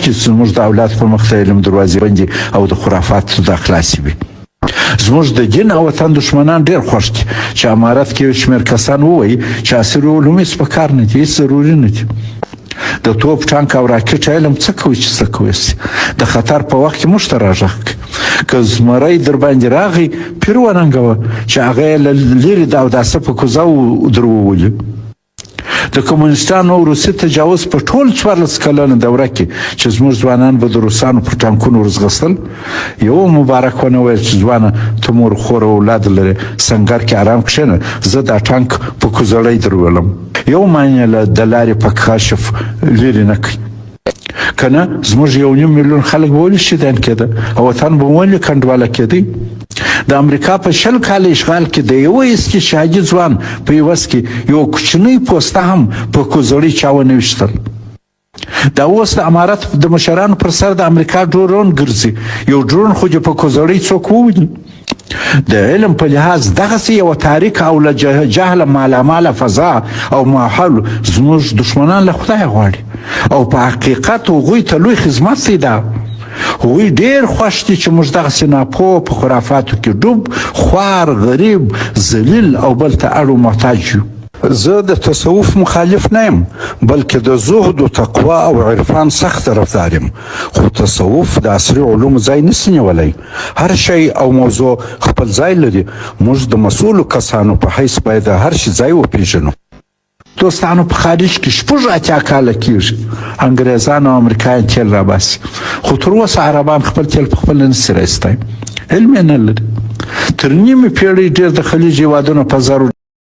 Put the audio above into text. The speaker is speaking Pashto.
چې زموږ د اولاد پر مخ د علم دروازې بندې او د خرافاتو دا خلاصې وي. زموږ د دین او وطن دښمنان ډېر خوښ دي چې امارت کې یو شمېر کسان ووایي چې عصري علوم هېڅ په کار نه دي، هېڅ ضروري نه دي. د توپ، ټانک او راکټ علم څه کوي چې څه کوي سي؟ د خطر په وخت کې موږ ته راغږ کړي. که زمری در باندې راغی، پیر وننګوه چې هغه یې له لیرې د اوداسه په کوزه در وولي. د کمونستانو روسي تجاوز په ټول 14 کلنه دوره کې چې زموږ ځوانان به د روسانو پر ټانکونو ورځغستل، یو مبارک ونه ویل چې ځوانه ته مور خور او اولاد لرې، سنګر کې ارام کښېنه، زه دا ټانک په کوزړی درولم. یو معنی له د لارې په کشف لیرې نه کړي. کنه زموږ 1.5 میلیون خلک به ولې شهیدان کېده او وطن به ولې کنډواله کېدی؟ د امریکا په 20 کال اشغال کې د یو استشهادي ځوان په عوض کې یو کوچنی پوسته هم په کوزړی چا ونه ویشتل. دا اوس د امارت د مشرانو پر سر د امریکا ډرون ګرځي، یو ډرون خو دې په کوزړی څوک وویني؟ د علم په لحاظ دغسې یوه تاریکه او له جهله مالاماله فضا او ماحول زموږ دښمنان له خدایه غواړي او په حقیقت هغوی ته لوی خدمت دی. دا هغوی ډیر خوښ دي چې موږ دغسې ناپوه، په خرافاتو کې ډوب، خوار، غریب، ذلیل او بل ته اړ او محتاج یو. زه د تصوف مخالف نه یم، بلکې د زهد و تقوا او عرفان سخت طرفدار یم، خو تصوف د عصري علومو ځای نشي نیولی. هر شی او موضوع خپل ځای لري. موږ د مسؤلو کسانو په حیث باید د هر شي ځای وپیژنو. دوستانو، په خارج کې 86 کاله کېږي انګریزان او امریکایان تیل راباسي، خو تر اوسه عربان خپل تیل په خپله نشي را ایستی، علم یې نه لري. تر نیمې پیړۍ ډېر د خلیج هېوادونه په زرو